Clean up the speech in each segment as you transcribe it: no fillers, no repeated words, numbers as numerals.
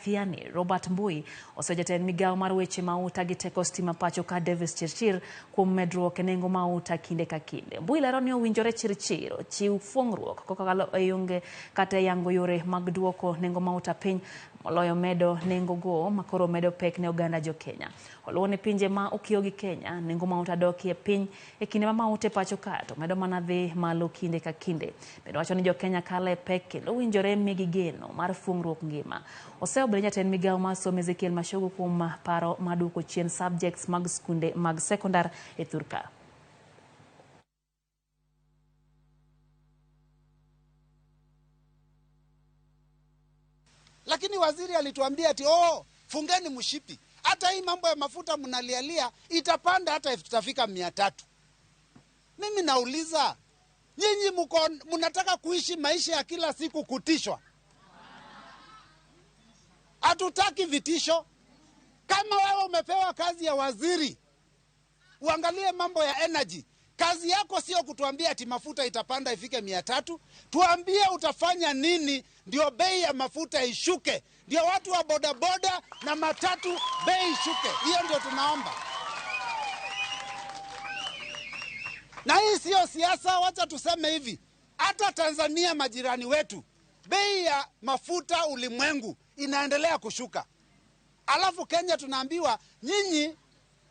Kathiani Robert Mbui oseyo jatend migawo mar weche mauta gi teko stima pacho ka Davis Chirchir kuom medruok e nengo mauta kinde ka kinde. Mbui lero ni owinjore Chirchir ochiw fuong'ruok kokalo e yonge kata e yango yore mag duoko nengo mauta piny moloyo medo nengo go makoro medo pek ne oganda jo Kenya. Oluwo ni pinje ma okiewo gi Kenya nengo mauta dokie piny e kinde ma mauta e pacho ka to medo mana dhi malo kinde ka kinde. Bende wacho ni jo Kenya kalo e pek kendo owinjore migi geno mar fuong'ruok ngima. Oseyo bende jatend migawo mar somo Ezekiel Machogu kuom paro mar duoko chien subjects mag skunde mag sekondar e thurka. Lakini waziri alituambia ati oh, fungeni mshipi. Hata hii mambo ya mafuta mnalialia itapanda hata itafika 300. Mimi nauliza, nyinyi mko mnataka kuishi maisha ya kila siku kutishwa? Hatutaki vitisho. Kama wewe umepewa kazi ya waziri, uangalie mambo ya energy. Kazi yako sio kutuambia ati mafuta itapanda ifike 300. Tuambie utafanya nini ndio bei ya mafuta ishuke, ndio watu wa bodaboda na matatu bei ishuke. Hiyo ndio tunaomba. Na hii sio siasa, wacha tuseme hivi. Hata Tanzania majirani wetu, bei ya mafuta ulimwengu inaendelea kushuka. Alafu Kenya tunaambiwa nyinyi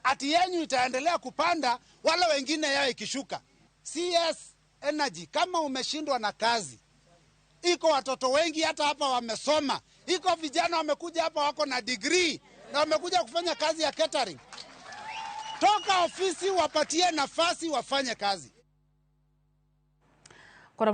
ati yenyu itaendelea kupanda, wala wengine yao ikishuka. CS Energy, kama umeshindwa na kazi, iko watoto wengi hata hapa wamesoma, iko vijana wamekuja hapa wako na degree na wamekuja kufanya kazi ya catering. Toka ofisi wapatie nafasi wafanye kazi. Kora.